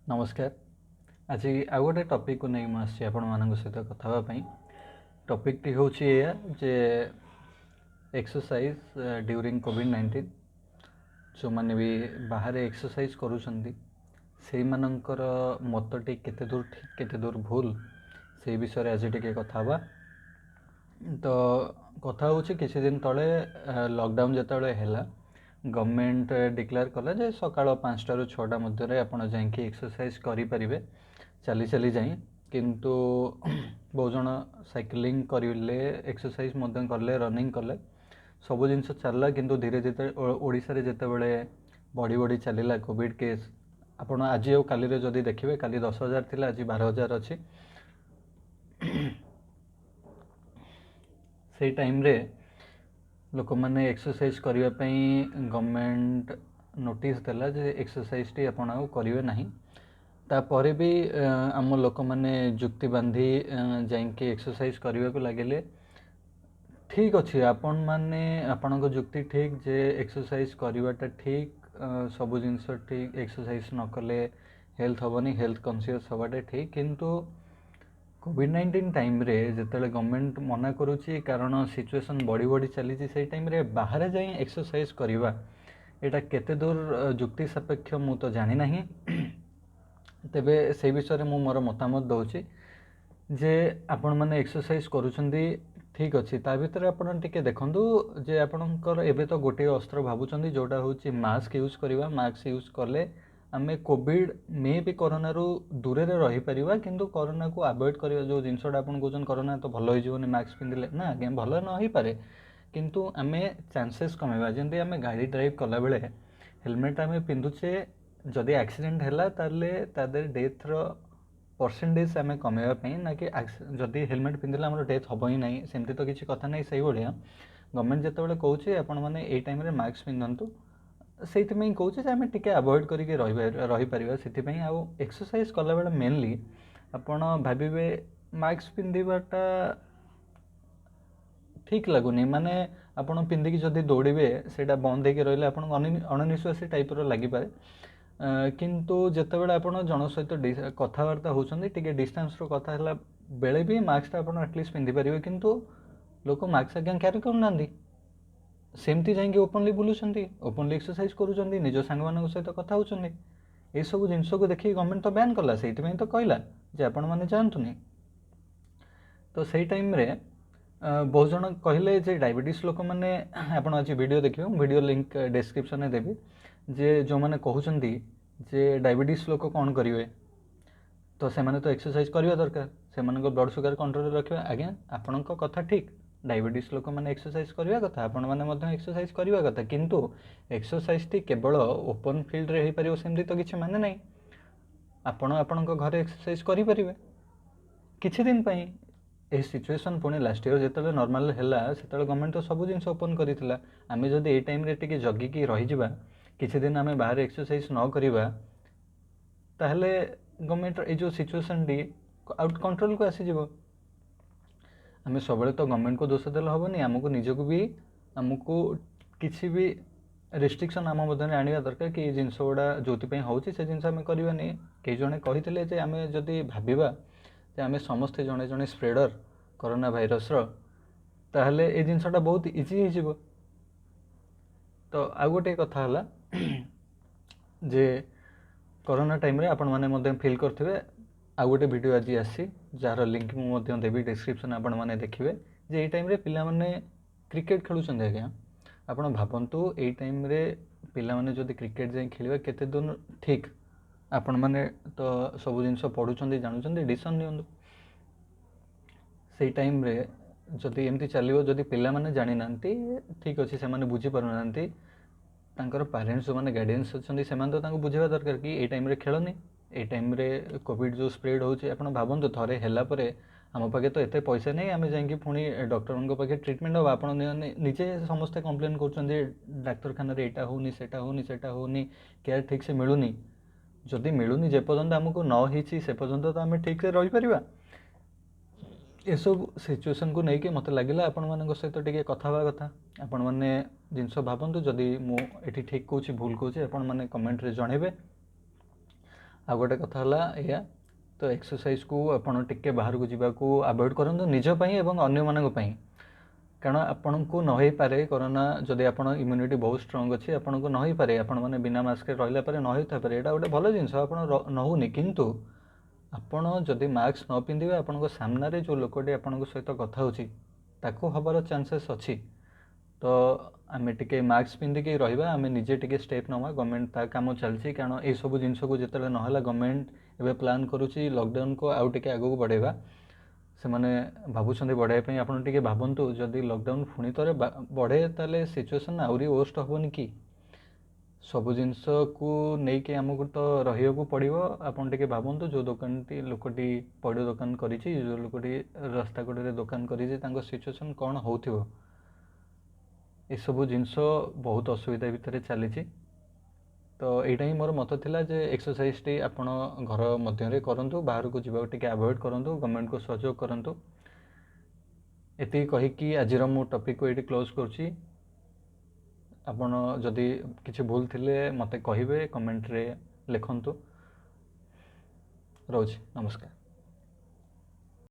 ନମସ୍କାର। ଆଜି ଆଉ ଗୋଟେ ଟପିକ୍କୁ ନେଇ ମୁଁ ଆସିଛି ଆପଣମାନଙ୍କ ସହିତ କଥା ହେବା ପାଇଁ। ଟପିକ୍ଟି ହେଉଛି ଏଇଆ ଯେ ଏକ୍ସରସାଇଜ୍ ଡ୍ୟୁରିଂ କୋଭିଡ଼-19, ଯେଉଁମାନେ ବି ବାହାରେ ଏକ୍ସରସାଇଜ୍ କରୁଛନ୍ତି ସେଇମାନଙ୍କର ମତଟି କେତେ ଦୂର ଠିକ୍, କେତେ ଦୂର ଭୁଲ, ସେଇ ବିଷୟରେ ଆଜି ଟିକେ କଥା ହେବା। ତ କଥା ହେଉଛି, କିଛି ଦିନ ତଳେ ଲକଡାଉନ୍ ଯେତେବେଳେ ହେଲା, ଗଭର୍ଣ୍ଣମେଣ୍ଟ ଡିକ୍ଲେୟାର କଲା ଯେ ସକାଳ 5ଟାରୁ 6ଟା ମଧ୍ୟରେ ଆପଣ ଯାଇକି ଏକ୍ସରସାଇଜ୍ କରିପାରିବେ ଚାଲି ଚାଲି ଯାଇ। କିନ୍ତୁ ବହୁତ ଜଣ ସାଇକେଲିଂ କରିଲେ, ଏକ୍ସରସାଇଜ୍ ମଧ୍ୟ କଲେ, ରନିଂ କଲେ, ସବୁ ଜିନିଷ ଚାଲିଲା। କିନ୍ତୁ ଧୀରେ ଧୀରେ ଓଡ଼ିଶାରେ ଯେତେବେଳେ ବଢ଼ି ବଢ଼ି ଚାଲିଲା କୋଭିଡ଼ କେସ୍, ଆପଣ ଆଜି ଆଉ କାଲିରେ ଯଦି ଦେଖିବେ, କାଲି 10,000 ଥିଲା, ଆଜି 12,000 ଅଛି। ସେଇ ଟାଇମ୍ରେ ଲୋକମାନେ ଏକ୍ସରସାଇଜ୍ କରିବା ପାଇଁ ଗଭର୍ଣ୍ଣମେଣ୍ଟ ନୋଟିସ୍ ଦେଲା ଯେ ଏକ୍ସରସାଇଜ୍ଟି ଆପଣ ଆଉ କରିବେ ନାହିଁ। ତାପରେ ବି ଆମ ଲୋକମାନେ ଯୁକ୍ତି ବାନ୍ଧି ଯାଇକି ଏକ୍ସରସାଇଜ୍ କରିବାକୁ ଲାଗିଲେ। ଠିକ୍ ଅଛି, ଆପଣମାନେ ଆପଣଙ୍କ ଯୁକ୍ତି ଠିକ୍ ଯେ ଏକ୍ସରସାଇଜ୍ କରିବାଟା ଠିକ୍, ସବୁ ଜିନିଷ ଠିକ୍, ଏକ୍ସରସାଇଜ୍ ନ କଲେ ହେଲ୍ଥ ହେବନି, ହେଲ୍ଥ କନସିୟସ୍ ହେବାଟା ଠିକ୍। କିନ୍ତୁ କୋଭିଡ଼-19 ଟାଇମ୍ରେ ଯେତେବେଳେ ଗଭର୍ଣ୍ଣମେଣ୍ଟ ମନା କରୁଛି, କାରଣ ସିଚୁଏସନ୍ ବଢ଼ି ବଢ଼ି ଚାଲିଛି, ସେଇ ଟାଇମ୍ରେ ବାହାରେ ଯାଇ ଏକ୍ସରସାଇଜ୍ କରିବା ଏଇଟା କେତେ ଦୂର ଯୁକ୍ତି ସାପେକ୍ଷ ମୁଁ ତ ଜାଣିନାହିଁ। ତେବେ ସେଇ ବିଷୟରେ ମୁଁ ମୋର ମତାମତ ଦେଉଛି ଯେ ଆପଣମାନେ ଏକ୍ସରସାଇଜ୍ କରୁଛନ୍ତି ଠିକ୍ ଅଛି, ତା ଭିତରେ ଆପଣ ଟିକେ ଦେଖନ୍ତୁ ଯେ ଆପଣଙ୍କର ଏବେ ତ ଗୋଟିଏ ଅସ୍ତ୍ର ଭାବୁଛନ୍ତି, ଯେଉଁଟା ହେଉଛି ମାସ୍କ ୟୁଜ୍ କରିବା। ମାସ୍କ ୟୁଜ୍ କଲେ ଆମେ କୋଭିଡ଼ ମେ ବି କରୋନାରୁ ଦୂରରେ ରହିପାରିବା, କିନ୍ତୁ କରୋନାକୁ ଆଭଏଡ଼ କରିବା ଯେଉଁ ଜିନିଷଟା ଆପଣ କହୁଛନ୍ତି କରୋନା ତ ଭଲ ହେଇଯିବନି ମାସ୍କ ପିନ୍ଧିଲେ, ନା ଆଜ୍ଞା ଭଲ ନ ହେଇପାରେ, କିନ୍ତୁ ଆମେ ଚାନ୍ସେସ୍ କମେଇବା। ଯେମିତି ଆମେ ଗାଡ଼ି ଡ୍ରାଇଭ୍ କଲାବେଳେ ହେଲମେଟ୍ ଆମେ ପିନ୍ଧୁଛେ, ଯଦି ଆକ୍ସିଡେଣ୍ଟ ହେଲା ତାହେଲେ ତା ଦେହରେ ଡେଥ୍ର ପରସେଣ୍ଟେଜ୍ ଆମେ କମେଇବା ପାଇଁ, ନା କି ଯଦି ହେଲମେଟ୍ ପିନ୍ଧିଲେ ଆମର ଡେଥ୍ ହେବ ହିଁ ନାହିଁ, ସେମିତି ତ କିଛି କଥା ନାହିଁ। ସେଇଭଳିଆ ଗଭର୍ଣ୍ଣମେଣ୍ଟ ଯେତେବେଳେ କହୁଛି ଆପଣମାନେ ଏଇ ଟାଇମ୍ରେ ମାସ୍କ ପିନ୍ଧନ୍ତୁ, ସେଇଥିପାଇଁ କହୁଛି ଯେ ଆମେ ଟିକେ ଆଭଏଡ଼ କରିକି ରହିପାରିବା ସେଥିପାଇଁ। ଆଉ ଏକ୍ସରସାଇଜ୍ କଲାବେଳେ ମେନଲି ଆପଣ ଭାବିବେ ମାସ୍କ ପିନ୍ଧିବାଟା ଠିକ୍ ଲାଗୁନି, ମାନେ ଆପଣ ପିନ୍ଧିକି ଯଦି ଦୌଡ଼ିବେ ସେଇଟା ବନ୍ଦ ହେଇକି ରହିଲେ ଆପଣଙ୍କୁ ଅଣନିଶ୍ୱାସୀ ଟାଇପ୍ର ଲାଗିପାରେ। କିନ୍ତୁ ଯେତେବେଳେ ଆପଣ ଜଣଙ୍କ ସହିତ କଥାବାର୍ତ୍ତା ହେଉଛନ୍ତି, ଟିକେ ଡିଷ୍ଟାନ୍ସରୁ କଥା ହେଲା ବେଳେ ବି ମାସ୍କଟା ଆପଣ ଆଟଲିଷ୍ଟ ପିନ୍ଧିପାରିବେ। କିନ୍ତୁ ଲୋକ ମାସ୍କ ଆଜ୍ଞା କ୍ୟାରି କରୁନାହାନ୍ତି, ସେମିତି ଯାଇକି ଓପନଲି ବୁଲୁଛନ୍ତି, ଓପନଲି ଏକ୍ସରସାଇଜ୍ କରୁଛନ୍ତି, ନିଜ ସାଙ୍ଗମାନଙ୍କ ସହିତ କଥା ହେଉଛନ୍ତି। ଏସବୁ ଜିନିଷକୁ ଦେଖିକି ଗଭର୍ଣ୍ଣମେଣ୍ଟ ତ ବ୍ୟାନ୍ କଲା, ସେଇଥିପାଇଁ ତ କହିଲା ଯେ ଆପଣମାନେ ଯାଆନ୍ତୁନି। ତ ସେଇ ଟାଇମ୍ରେ ବହୁତ ଜଣ କହିଲେ ଯେ ଡାଇବେଟିସ୍ ଲୋକମାନେ, ଆପଣ ଆଜି ଭିଡ଼ିଓ ଦେଖିବେ, ମୁଁ ଭିଡ଼ିଓ ଲିଙ୍କ୍ ଡେସ୍କ୍ରିପ୍ସନ୍ରେ ଦେବି, ଯେ ଯେଉଁମାନେ କହୁଛନ୍ତି ଯେ ଡାଇବେଟିସ୍ ଲୋକ କ'ଣ କରିବେ, ତ ସେମାନେ ତ ଏକ୍ସରସାଇଜ୍ କରିବା ଦରକାର, ସେମାନଙ୍କ ବ୍ଲଡ଼ ସୁଗାର କଣ୍ଟ୍ରୋଲରେ ରଖିବା। ଆଜ୍ଞା ଆପଣଙ୍କ କଥା ଠିକ୍, ଡାଇବେଟିସ୍ ଲୋକମାନେ ଏକ୍ସରସାଇଜ୍ କରିବା କଥା, ଆପଣମାନେ ମଧ୍ୟ ଏକ୍ସରସାଇଜ୍ କରିବା କଥା, କିନ୍ତୁ ଏକ୍ସରସାଇଜ୍ଟି କେବଳ ଓପନ୍ ଫିଲ୍ଡରେ ହେଇପାରିବ ସେମିତି ତ କିଛି ମାନେ ନାହିଁ। ଆପଣ ଆପଣଙ୍କ ଘରେ ଏକ୍ସରସାଇଜ୍ କରିପାରିବେ କିଛି ଦିନ ପାଇଁ। ଏହି ସିଚୁଏସନ୍ ପୁଣି ଲାଷ୍ଟ ଇୟର୍ ଯେତେବେଳେ ନର୍ମାଲ୍ ହେଲା, ସେତେବେଳେ ଗଭର୍ଣ୍ଣମେଣ୍ଟ ତ ସବୁ ଜିନିଷ ଓପନ୍ କରିଥିଲା। ଆମେ ଯଦି ଏଇ ଟାଇମ୍ରେ ଟିକେ ଜଗିକି ରହିଯିବା, କିଛି ଦିନ ଆମେ ବାହାରେ ଏକ୍ସରସାଇଜ୍ ନ କରିବା, ତାହେଲେ ଗଭର୍ଣ୍ଣମେଣ୍ଟର ଏଇ ଯେଉଁ ସିଚୁଏସନ୍ଟି ଆଉଟ୍ କଣ୍ଟ୍ରୋଲକୁ ଆସିଯିବ। ଆମେ ସବୁବେଳେ ତ ଗଭର୍ଣ୍ଣମେଣ୍ଟକୁ ଦୋଷ ଦେଲେ ହେବନି, ଆମକୁ ନିଜକୁ ବି ଆମକୁ କିଛି ବି ରେଷ୍ଟ୍ରିକ୍ସନ୍ ଆମ ମଧ୍ୟରେ ଆଣିବା ଦରକାର କି ଏଇ ଜିନିଷ ଗୁଡ଼ା ଯେଉଁଥିପାଇଁ ହେଉଛି ସେ ଜିନିଷ ଆମେ କରିବାନି। କେହି ଜଣେ କହିଥିଲେ ଯେ ଆମେ ଯଦି ଭାବିବା ଯେ ଆମେ ସମସ୍ତେ ଜଣେ ଜଣେ ସ୍ପ୍ରେଡ଼ର କରୋନା ଭାଇରସ୍ର, ତାହେଲେ ଏ ଜିନିଷଟା ବହୁତ ଇଜି ହେଇଯିବ। ତ ଆଉ ଗୋଟିଏ କଥା ହେଲା ଯେ କରୋନା ଟାଇମ୍ରେ ଆପଣମାନେ ମଧ୍ୟ ଫିଲ୍ କରିଥିବେ। ଆଉ ଗୋଟେ ଭିଡ଼ିଓ ଆଜି ଆସିଛି ଯାହାର ଲିଙ୍କ୍ ମୁଁ ମଧ୍ୟ ଦେବି ଡେସ୍କ୍ରିପ୍ସନ୍, ଆପଣମାନେ ଦେଖିବେ ଯେ ଏଇ ଟାଇମ୍ରେ ପିଲାମାନେ କ୍ରିକେଟ୍ ଖେଳୁଛନ୍ତି। ଆଜ୍ଞା ଆପଣ ଭାବନ୍ତୁ ଏଇ ଟାଇମ୍ରେ ପିଲାମାନେ ଯଦି କ୍ରିକେଟ୍ ଯାଇ ଖେଳିବେ କେତେ ଦୂର ଠିକ୍? ଆପଣମାନେ ତ ସବୁ ଜିନିଷ ପଢ଼ୁଛନ୍ତି, ଜାଣୁଛନ୍ତି, ଡିସିସନ୍ ନିଅନ୍ତୁ। ସେଇ ଟାଇମ୍ରେ ଯଦି ଏମିତି ଚାଲିବ, ଯଦି ପିଲାମାନେ ଜାଣିନାହାନ୍ତି, ଠିକ୍ ଅଛି, ସେମାନେ ବୁଝିପାରୁନାହାନ୍ତି, ତାଙ୍କର ପ୍ୟାରେଣ୍ଟସ୍ ଯେଉଁମାନେ ଗାଇଡ଼େନ୍ସ ଅଛନ୍ତି ସେମାନେ ତ ତାଙ୍କୁ ବୁଝେଇବା ଦରକାର କି ଏଇ ଟାଇମ୍ରେ ଖେଳନି, ଏଇ ଟାଇମ୍ରେ କୋଭିଡ଼ ଯେଉଁ ସ୍ପ୍ରେଡ଼୍ ହେଉଛି। ଆପଣ ଭାବନ୍ତୁ ଥରେ ହେଲା ପରେ ଆମ ପାଖେ ତ ଏତେ ପଇସା ନାହିଁ ଆମେ ଯାଇକି ପୁଣି ଡକ୍ଟରଙ୍କ ପାଖେ ଟ୍ରିଟମେଣ୍ଟ ହେବା। ଆପଣ ନିଜେ ସମସ୍ତେ କମ୍ପ୍ଲେନ୍ କରୁଛନ୍ତି ଡାକ୍ତରଖାନାରେ ଏଇଟା ହେଉନି, ସେଇଟା ହେଉନି, ସେଇଟା ହେଉନି, କେୟାର ଠିକ୍ସେ ମିଳୁନି। ଯଦି ମିଳୁନି ଯେପର୍ଯ୍ୟନ୍ତ ଆମକୁ ନ ହେଇଛି ସେ ପର୍ଯ୍ୟନ୍ତ ତ ଆମେ ଠିକ୍ସେ ରହିପାରିବା। ଏସବୁ ସିଚୁଏସନ୍କୁ ନେଇକି ମୋତେ ଲାଗିଲା ଆପଣମାନଙ୍କ ସହିତ ଟିକେ କଥା ହେବା କଥା। ଆପଣମାନେ ଜିନିଷ ଭାବନ୍ତୁ, ଯଦି ମୁଁ ଏଠି ଠିକ୍ କହୁଛି ଭୁଲ କହୁଛି ଆପଣମାନେ କମେଣ୍ଟରେ ଜଣାଇବେ। ଆଉ ଗୋଟେ କଥା ହେଲା ଏଇଆ, ତ ଏକ୍ସରସାଇଜକୁ ଆପଣ ଟିକେ ବାହାରକୁ ଯିବାକୁ ଆଭଏଡ଼ କରନ୍ତୁ, ନିଜ ପାଇଁ ଏବଂ ଅନ୍ୟମାନଙ୍କ ପାଇଁ। କାରଣ ଆପଣଙ୍କୁ ନ ହେଇପାରେ କରୋନା, ଯଦି ଆପଣ ଇମ୍ୟୁନିଟି ବହୁତ ଷ୍ଟ୍ରଙ୍ଗ ଅଛି ଆପଣଙ୍କୁ ନ ହେଇପାରେ, ଆପଣମାନେ ବିନା ମାସ୍କରେ ରହିଲା ପରେ ନ ହେଇଥାଇପାରେ, ଏଇଟା ଗୋଟେ ଭଲ ଜିନିଷ, ଆପଣ ନ ହେଉନି। କିନ୍ତୁ ଆପଣ ଯଦି ମାସ୍କ ନ ପିନ୍ଧିବେ, ଆପଣଙ୍କ ସାମ୍ନାରେ ଯେଉଁ ଲୋକଟି ଆପଣଙ୍କ ସହିତ କଥା ହେଉଛି ତାକୁ ହେବାର ଚାନ୍ସେସ୍ ଅଛି। ତ ଆମେ ଟିକେ ମାସ୍କ ପିନ୍ଧିକି ରହିବା, ଆମେ ନିଜେ ଟିକେ ଷ୍ଟେପ୍ ନେବା, ଗଭର୍ଣ୍ଣମେଣ୍ଟ ତା କାମ ଚାଲିଛି। କାରଣ ଏଇସବୁ ଜିନିଷକୁ ଯେତେବେଳେ ନହେଲା, ଗଭର୍ଣ୍ଣମେଣ୍ଟ ଏବେ ପ୍ଲାନ୍ କରୁଛି ଲକଡାଉନକୁ ଆଉ ଟିକେ ଆଗକୁ ବଢ଼େଇବା, ସେମାନେ ଭାବୁଛନ୍ତି ବଢ଼ାଇବା ପାଇଁ। ଆପଣ ଟିକେ ଭାବନ୍ତୁ, ଯଦି ଲକଡାଉନ ପୁଣି ଥରେ ବଢ଼େ ତାହେଲେ ସିଚୁଏସନ୍ ଆହୁରି ୱର୍ଷ୍ଟ ହେବନି କି? ସବୁ ଜିନିଷକୁ ନେଇକି ଆମକୁ ତ ରହିବାକୁ ପଡ଼ିବ। ଆପଣ ଟିକେ ଭାବନ୍ତୁ, ଯେଉଁ ଦୋକାନଟି ଲୋକଟି ପଇଡ଼ ଦୋକାନ କରିଛି, ଯେଉଁ ଲୋକଟି ରାସ୍ତା କଡ଼ରେ ଦୋକାନ କରିଛି, ତାଙ୍କ ସିଚୁଏସନ୍ କ'ଣ ହେଉଥିବ? ଏସବୁ ଜିନିଷ ବହୁତ ଅସୁବିଧା ଭିତରେ ଚାଲିଛି। ତ ଏଇଟା ହିଁ ମୋର ମତ ଥିଲା ଯେ ଏକ୍ସରସାଇଜଟି ଆପଣ ଘର ମଧ୍ୟରେ କରନ୍ତୁ, ବାହାରକୁ ଯିବାକୁ ଟିକେ ଆଭଏଡ଼ କରନ୍ତୁ, ଗଭର୍ଣ୍ଣମେଣ୍ଟକୁ ସହଯୋଗ କରନ୍ତୁ। ଏତିକି କହିକି ଆଜିର ମୁଁ ଟପିକକୁ ଏଇଠି କ୍ଲୋଜ୍ କରୁଛି। ଆପଣ ଯଦି କିଛି ଭୁଲ ଥିଲେ ମୋତେ କହିବେ, କମେଣ୍ଟରେ ଲେଖନ୍ତୁ। ରହୁଛି, ନମସ୍କାର।